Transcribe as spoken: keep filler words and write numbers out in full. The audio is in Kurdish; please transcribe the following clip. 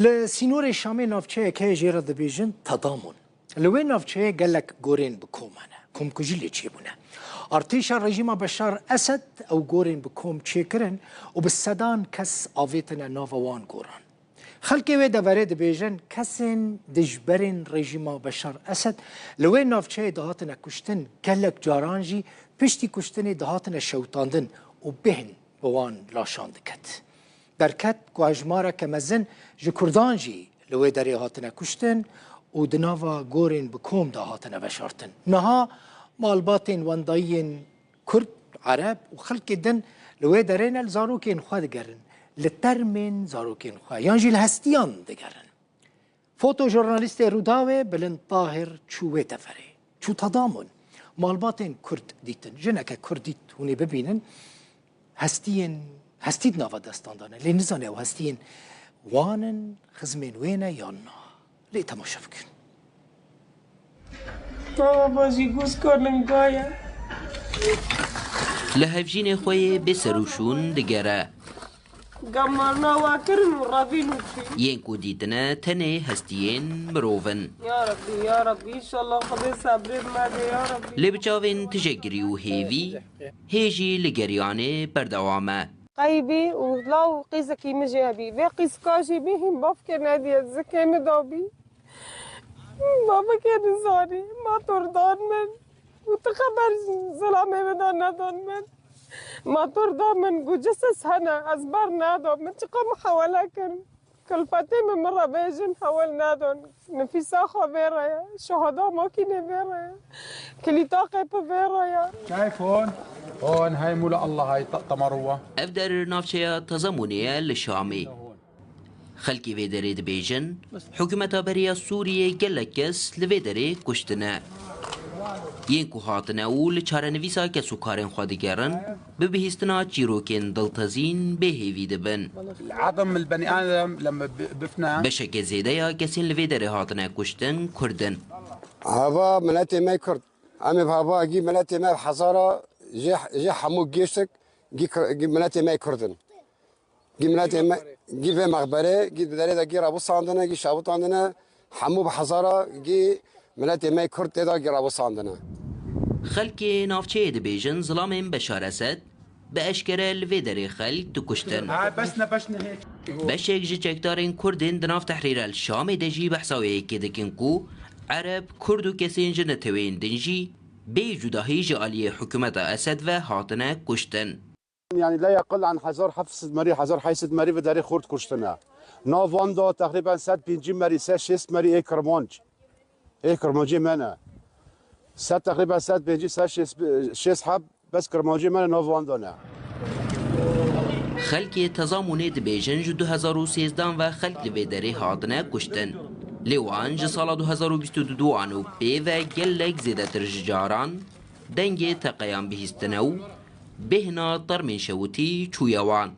Li sînorê Şamê navçeyek heye jê re dibêjin Tadamun. Li wê navçeyê gelek gorên bi kom hene. Komkujî lê çêbûne. Artêşa rejîma Beşar Esed ew gorên bi kom çêkirin û bi sedan kes avêtine nava wan goran. Xelkê wê deverê dibêjin, kesên dijberên rejîma Beşar Esed li wê navçeyê dihatine kuştin, gelek caran jî piştî kuştinê dihatine şewitandin û bêhn bi wan laşan diket. Derket ku hejmareke mezin ji Kurdan jî li wê derê hatine kuştin û di nava gorên bi kom de hatine veşartin. Niha malbatên wendayiyên Kurd, Ereb û xelkê din li wê derê ne li zarokên xwe digerin, li termên zarokên xwe yan jî li hestiyan digerin. Fotojurnalîstê Rûdawê Bilind Tahir çû wê deverê. Çû Tadamun. Malbatên Kurd dîtin. Jineke Kurd dît hûn ê bibînin. Hestiyên, hestî di nava destan de ne. Lê nizane ew hestiyên wan in, xizmên wê ne yan na. Lê temaşe bikin. Baba jî gûzko linga ye. Li hevjînê xwe yê bê ser û şûn digere. Gamarna wa kirin û revîn û çûn. Yên ku dîtine tenê hestiyên mirov in. Ya Rabbî, ya Rabbî, înşallah Xwedê sebrê me de, ya Rabbî. Lê bi çavên tije girî û hêvî, hê jî li geriyanê berdewam e. Qeybî û law qîzekî min jê hebî. Vê qîzka jî bî hîn bavkê nediye, zikê min da bî. Bavkê nizanî, ma tordan min. Û ti xeber zilamê min da nedan min. Ma tordan min got, cisis hene, ez ber nadam. Min çiqa muhawele kir. Kulfetê min min re bêjin, hewil nadon. Nifîsa xwe vê re ye, şehada makînê vê re ye. Kilîta qêpi vê re ye. Keyf hon? Hon, hey mûla Allah, hey ta-, tamaruwa. Ev der navçeya Tazamûnê ye li Şamê. Xelkê vê derê dibêjin, hikûmeta berê ya Sûriyê gelek kes li vê derê kuştine. Yên ku hatine û li çarenivîsa kes û karên xwe digerin, bi bihîstina çîrokên diltezîn bêhêvî dibin. العظم البني آدم لما ب-، بفنى. Beşeke zêde ya kesên li vê derê hatine kuştin Kurd in. Hava miletê me Kurd. Em ê hava gî miletê me hezara jê, jê hemû gêştik gî Kur-, gî miletê me Kurd in. Gî miletê me, gî vê mexberê, gî bi derê de gî rawusandine, gî şawitandine, hemû bi hezara gî miletê me Kurd tê de gî rawusandine. Xelkê navçeyê dibêjin zilamên Beşar Esed bi eşkere li vê derê xelk dikuştin. Ha, bes ne, bes ne. Beşek ji çekdarên Kurdên di nav Tehrîr el Şamê de jî behsa wê yekê dikin ku Ereb, Kurd û kesên ji neteweyên din jî bê cudahî ji aliyê hikûmeta Esed ve hatine kuştin. Yani la yaqil an hezar heft sed merî, hezar heyt sed merî ve derê Kurd kuştine. Nav wan da teqrîben sed pêncî merî, sed şêst merî ê Kirmanc. Ê Kirmancê me ne. Sed, teqrîben sed pêncî, sed şêst, şêst heb bes Kirmancê me ne nav wan da ne. Xelkê Tezamûnê dibêjin ji du hezar û sêzdan ve xelk li vê derê hatine kuştin. Lê wan ji sala du hezar û bîst û du an û pê ve gelek zêdetir ji caran dengê teqeyan bihîstine û bêhna termên şewitî çûye wan.